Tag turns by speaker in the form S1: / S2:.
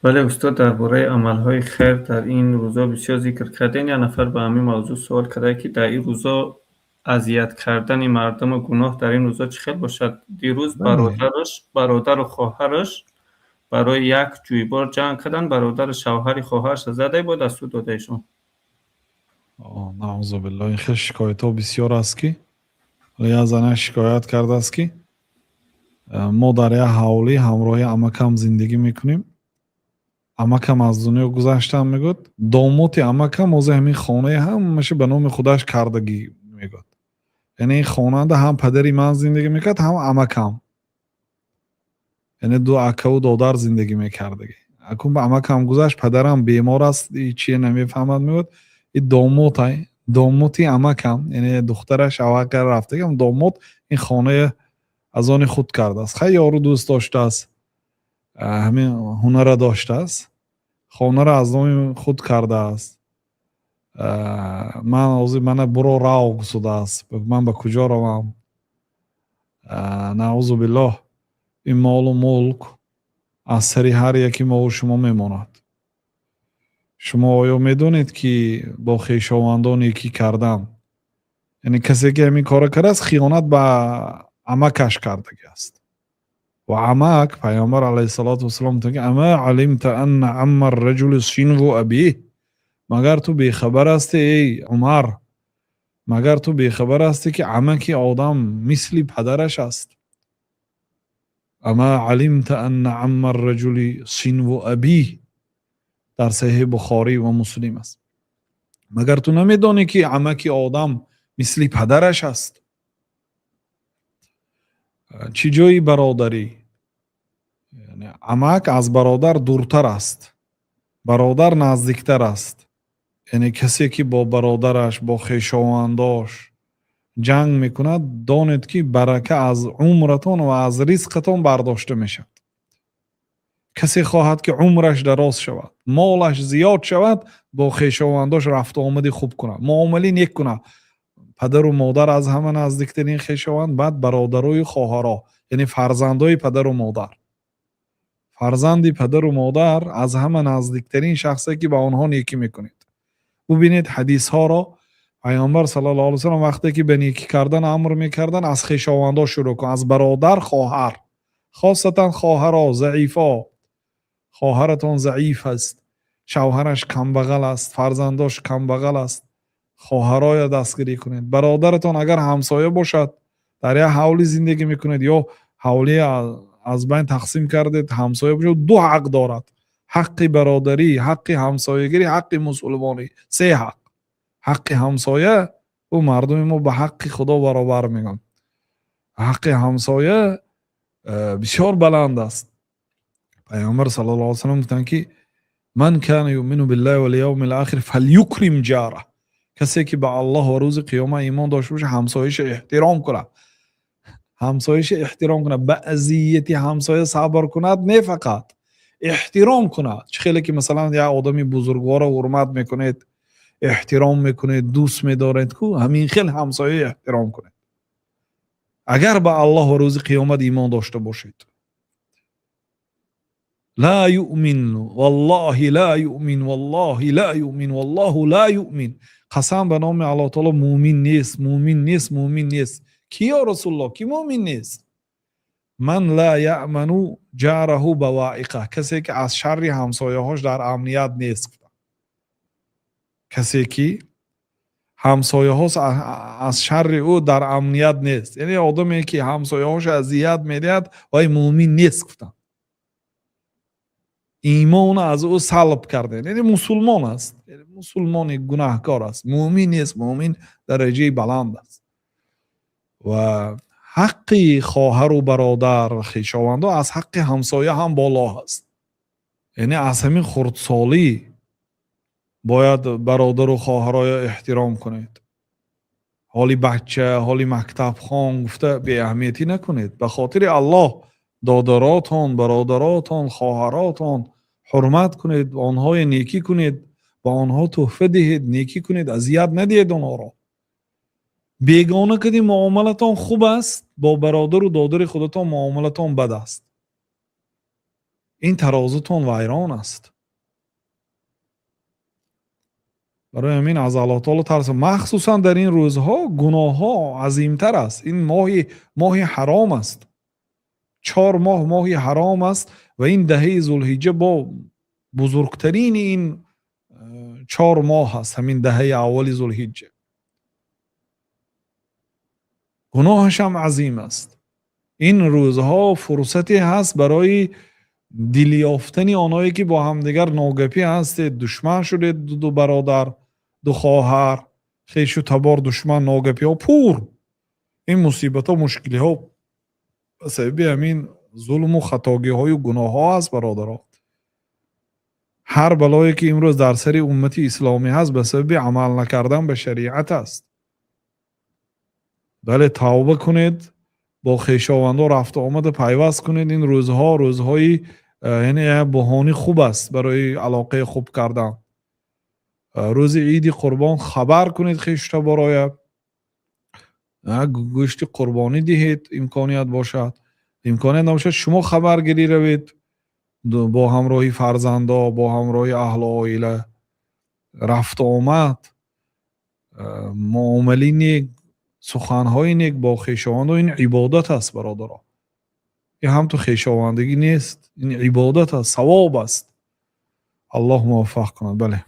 S1: Бале, устод, дар бораи амалҳои хайр дар ин рӯзо бисёр зикр кардем. Як нафар ба ҳамин мавзӯъ суол кардае, ки дар ин рӯзо азият кардани мардуму гуноҳ дар ин рӯзо чӣ хел бошад? Дирӯз бародараш, бародару хоҳараш барои як ҷӯйбор ҷанг карданд, бародари шавҳари хоҳарашро задай, бояд аз суд додаишон.
S2: Наъузу биллоҳ, ин хел шикоятҳо бисёр аст, ки як зана шикоят кардааст, ки мо дар як ҳавлӣ ҳамроҳи амакам зиндагӣ мекунем, амакам аз дунё гузаштам, мегӯяд, домоти амакам ҳозир ҳамин хонаи ҳамаша ба номи худаш кардагӣ, мегӯяд. Яъне ин хонанда ҳам падари ман зиндагӣ мекард, ҳам амакам, яъне ду акаву додар зиндагӣ мекардагӣ. Акун амакам гузашт, падарам бемор аст, чие намефаҳмад, мегӯяд. И домотай, домоти амакам, яъне духтараш шавҳар карда рафтагӣ, домод ин хонаи аз они худ кардааст. Хай, ёру дӯст доштааст, ҳамин ҳунара доштааст, хонаро аз номи худ кардааст. Ман ҳозир мана буро рав гусудааст, ман ба куҷо равам? Наъузу биллоҳ, ин молу мулк аз сари ҳар яки мову шумо мемонад. Шумо оё медонед, ки бо хешовандон некӣ кардан, яъне касе ки ҳамин корро кардааст, хиёнат ба амакаш кардагӣ аст. Ва амак, Пайғамбар алайҳиссалоту вассалом гуфтанд, ки أما علمت أن عم الرجل صنو أبيه. Магар ту бехабар ҳастӣ, эй Умар, магар ту бехабар ҳастӣ, ки амаки одам мисли падараш аст? أما علمت أن عم الرجل صنو أبيه. Дар Саҳиҳи Бухорӣ ва Муслим аст. Магар ту намедонӣ, ки амаки одам мисли падараш аст? Чӣ ҷои бародарӣ? Амак аз бародар дуртар аст, бародар наздиктар аст. Яъне касе ки бо бародараш, бо хешовандош ҷанг мекунад, донед, ки барака аз умратон ва аз ризқатон бардошта мешавад. Касе хоҳад, ки умраш дароз шавад, молаш зиёд шавад, бо хешовандош рафту омади хуб кунад, муомилаи нек кунад. Падару модар аз ҳама наздиктарин хешованд, баъд бародарою хоҳаро, яъне фарзандои падару модар. Фарзанди падару модар аз ҳама наздиктарин шахсе, ки ба онҳо некӣ мекунед. Бубинед ҳадисҳоро: Пайғамбар саллаллоҳу алайҳи васаллам вақте ки ба некӣ кардан амр мекардан, аз хешовандо шурӯъ кун, аз бародар, хоҳар, хосатан хоҳаро, заифо. Хоҳаратон заиф аст, шавҳараш камбағал аст, фарзандош камбағал аст, хоҳароя дастгирӣ кунед. Бародаратон агар ҳамсоя бошад, дар як ҳавлӣ зиндагӣ мекунед ё ҳавлӣ аз байн тақсим кардед, ҳамсоя бошад, ду ҳақ дорад: ҳаққи бародарӣ, ҳаққи ҳамсоягирӣ, ҳаққи мусулмонӣ, се ҳақ. Ҳаққи ҳамсоя, ӯ мардуми мо ба ҳаққи Худо баробар мегӯянд. Ҳаққи ҳамсоя бисёр баланд аст. Пайғамбар саллаллоҳу алайҳи васаллам гуфтанд, ки من كان يؤمن بالله واليوم الآخر فليكرم جاره. Касе ки ба Аллоҳ ва рӯзи қиёма имон дошта боша, ҳамсояша эҳтиром кунад, ҳамсояша эҳтиром кунад, ба азияти ҳамсоя сабр кунад, не фақат эҳтиром кунад. Чӣ хеле ки масалан як одами бузургворро ҳурмат мекунед, эҳтиром мекунед, дӯст медоред ку, ҳамин хел ҳамсоя эҳтиром кунед, агар ба Аллоҳ ва рӯзи қиёмат имон дошта бошед. لا يؤمن والله لا يؤمن والله لا يؤمن والله لا يؤمن. Қасам ба номи Аллоҳ таоло, мӯмин нест, мӯмин нест, мӯмин нест. Ки ё Расулуллоҳ, ки мӯмин нест? من لا يأمن جاره بوائقه. Касе ки аз шарри ҳамсояҳош дар амният нест. Касе ки ҳамсояҳош аз шарри ӯ дар амният нест, яъне одаме ки ҳамсояҳош азият медиҳад, вай мӯмин нест, гуфтанд. Имон аз ӯ салб кардем, яъне мусулмон аст, мусулмони гунаҳкор аст, мӯмин нест. Мӯмин дараҷаи баланд аст. Ва ҳаққи хоҳару бародар, хешовандо аз ҳаққи ҳамсоя ҳам боло аст. Яъне аз ҳамин хурдсолӣ бояд бародару хоҳароя эҳтиром кунед. Ҳоли бача, ҳоли мактабхон гуфта беаҳамиятӣ накунед. Ба хотири Аллоҳ додаротон, бародаротон, хоҳаротон ҳурмат кунед, онҳое некӣ кунед, ба онҳо тӯҳфа диҳед, некӣ кунед, азият надиҳед онҳоро. Бегона кади муомалатон хуб аст, бо бародару додари худатон муомалатон бад аст. Ин тарозутон вайрон аст. Барои ҳамин аз Аллоҳ таоло тарс, махсусан дар ин рӯзҳо гуноҳҳо азимтар аст. Ин моҳи ҳаром аст. 4 моҳ моҳи ҳаром аст ва ин даҳаи Зулҳиҷҷа бо бузургтарини ин 4 моҳ аст, ҳамин даҳаи аввали Зулҳиҷҷа. Гуноҳаш ҳам азим аст. Ин рӯзҳо фурсате ҳаст барои дилёфтани онҳое ки бо ҳамдигар ногапӣ ҳастед, душман шудед, ду бародар, ду хоҳар, хешу табор, душман, ногапиҳо пур. Ин мусибатҳо, мушкилиҳо ба сабаби ҳамин зулму хатогиҳою гуноҳҳо аст, бародаро. Ҳар балое ки имрӯз дар сари уммати исломӣ ҳаст, ба сабаби амал накардан ба шариат аст. Бале, тавба кунед, бо хешовандо рафту омада пайваст кунед. Ин рӯзҳо рӯзҳои, яъне як баҳони хуб аст барои алоқаи хуб кардан. Рӯзи иди қурбон хабар кунед хешу табороя, гӯшти қурбонӣ диҳед, имконият бошад. Имконият набошад, шумо хабаргирӣ равед бо ҳамроҳи фарзандо, бо ҳамроҳи аҳлу оила. Рафту омад, муомилаи нек, суханҳои нек бо хешовандо, ин ибодат аст, бародаро. Ин ҳам ту хешовандагӣ нест, ин ибодат аст, савоб аст. Аллоҳ муваффақ кунад. Бале.